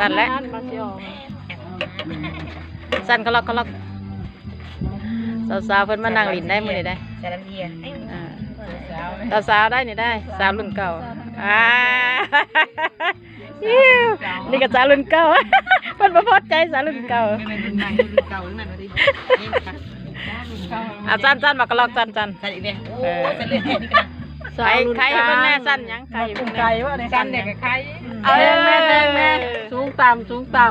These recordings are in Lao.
ສັ່นແຫຼະ ສັ່ນກະລັອກກະລັອກ. ສາວໆ ເພິ່ນມານັ່ງຫຼິ້ນໄດ້ມື້ນີ້ໄດ້ ສາວເອີຍ ອ່າ ສາວໆ ໄດ້ນີ້ໄດ້ ສາວລຸ້ນເກົ່າ ອ່າ ອິ້ວ ນີ້ກະສາວລຸ້ນເກົ່າ ເພິ່ນບໍ່ພໍໃຈສາວລຸ້ນເກົ່າ ແມ່ນ ແມ່ນ ລຸ້ນໃໝ່ລຸ້ນເກົ່າທັງນັ້ນວ່າຕິ ອ່າ ສັ່ນໆ ໝາກກະລັອກ ສັ່ນໆ ສັ່ນອີກແດ່ ໂອ້ຍ ເອີ ສັ່ນເລີຍ ໄຄ ໄຄໃຫ້ເບິ່ງແດ່ ສັ່ນຫຍັງ ໄຄໃຫ້ເບິ່ງແດ່ ສັ່ນແດ່ ໄຄ ເອີ ແມ່ນໆ ແມ່ນໆ ສູງຕ່ຳ ສູງຕ່ຳ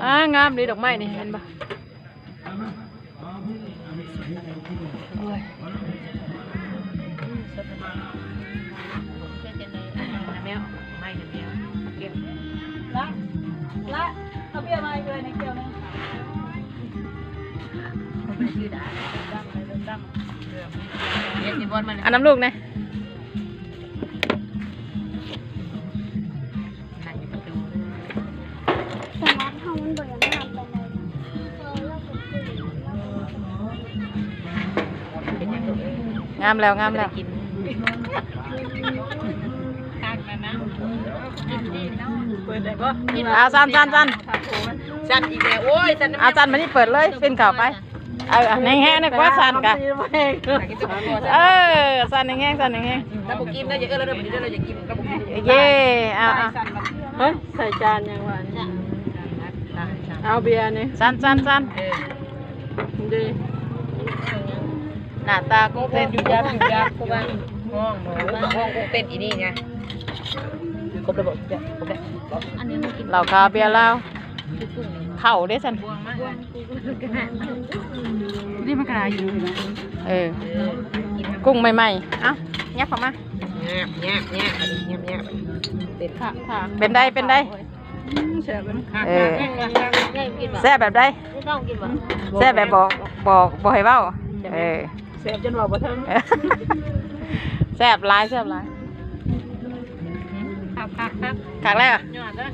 ອ່າ ງາມເດ້ ດອກໄມ້ນີ້ ເຫັນບໍ່? ໂອ້ຍ ແມວ ໄມ້ແມວ ເກັບ ລະ ລະ ເອົາເບຍມາໃຫ້ເອື້ອຍແດ່ແກ້ວໜຶ່ງ ເອົານ້ຳລູກແດ່. ສະຫຼັດເຮົາມັນບໍ່ໄດ້ງາມປານໃດ. ງາມແລ້ວ ງາມແລ້ວ ເປີດໄດ້ບໍ່? ເອົາ ສັ່ນ ສັ່ນ ສັ່ນ ສັ່ນອີກແລ້ວ ໂອ້ຍ ສັ່ນ ເອົາ ສັ່ນມານີ້ ເປີດເລີຍ ປິ່ນເຂົ້າໄປ. ເອີ ອັນແຮງໆ ນະ ກວ່າສັ່ນກະ ເອີ ສັ່ນແຮງໆ ສັ່ນແຮງໆ ລະບໍ່ກິນນະ ຢ່າເອີ້ນລະເດີ ບັດນີ້ເດີ ລະຢາກກິນ ລະບໍ່ກິນ ເຢ້ ເອົາໆ ເຮີ້ຍ ໃສ່ຈານຫຍັງວະ ເອົາເບຍນີ້ ສັ່ນໆໆ ເອີ ເດ້ ໜ້າຕາກຸ້ງເຕັ້ນ ຢູ່ຢາກ ຢູ່ຢາກ ຄືວ່າ ຫ້ອງ ຫ້ອງກຸ້ງເຕັ້ນອີ່ນີ້ນະ ຄົບແລ້ວບໍ່? ຄົບແລ້ວ ອັນນີ້ມັນກິນ ເຫຼົ້າຂາວເບຍລາວ ເຂົ້າເດ້ຊັ້ນ ນີ້ມັນກະຫຼາຍຢູ່ ເອີ ກຸ້ງໃໝ່ໆ ເອົ້າ ຫຍັບເຂົ້າມາ ແຍບໆ ເປັນ ເປັນໃດ ເປັນໃດ? ອືມ ແຊບເລີຍ ເອີ ແຊບແບບໃດ? ແຊບແບບບໍ່ ບໍ່ ບໍ່ໃຫ້ເວົ້າ ເອີ ແຊບຈົນເວົ້າບໍ່ເຖິງ ແຊບຫຼາຍ ແຊບຫຼາຍ ຄັກໆໆ ຄັກແລ້ວ ຍອດເດີ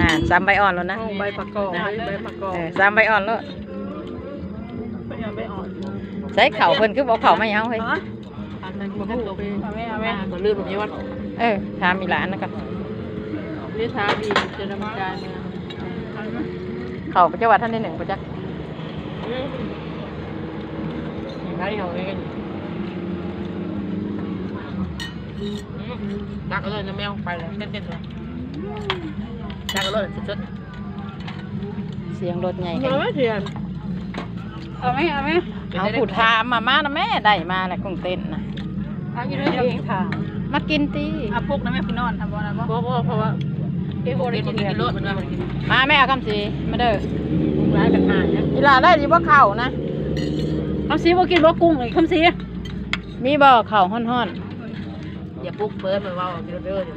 ນັ້ນ ສາມໃບອ່ອນໂລດນະ ໂອ້ ໃບຜັກກອດ ໃບຜັກກອດ ເອີ ສາມໃບອ່ອນໂລດ ໃສ່ເຂົ້າເພິ່ນຄືບໍ່ເຂົ້າມາໃຫ້ເຮົາເຮີ້ຍ ເອົາແມ່ ເອົາແມ່ ເອີ ຖາມອີ່ຫຼານະກະ ເລີຍຖາມອີ່ ຈະນຳການ ເຂົ້າປະເຈົ້າວ່າທັນໄດ້ໜຶ້ງບໍ່ຈັກ ອືມ ໄດ້ເຮົາເອງ ຕັກເອົາເລີຍນະແມວ ໄປເລີຍ ເຕັ້ນໆ ເລີຍ ຕັກເອົາເລີຍ ສຸດໆ ສຽງລົດໃຫຍ່ກັນ ເອົາແມ່ ເອົາແມ່ ເອົາຜູ້ຖາມມາ ມານະແມ່ ໄດ້ມາແລ້ວກຸ້ງເຕັ້ນນະ ເອົາຢູ່ເດີ ເອງຖາມ ມາກິນຕິ ເອົາປຸກນະແມ່ ຜູ້ນອນ ເອົາບໍ່ນະ ບໍ່ ບໍ່ ເພາະວ່າ ເອງບໍ່ໄດ້ກິນ ກິນໂລດ ມາແມ່ ເອົາຄຳສີ ມາເດີ ຫຼາຍກັນຫາຍນະ ອີ່ຫຼ້າໄດ້ຢູ່ບໍ່ເຂົ້ານະ ຄຳສີບໍ່ກິນບໍ່ກຸ້ງນີ້ ຄຳສີ ມີບໍ່ເຂົ້າຮ້ອນໆ ຢ່າປຸກເປີດ ມັນເວົ້າຢູ່ເດີ ເດີ.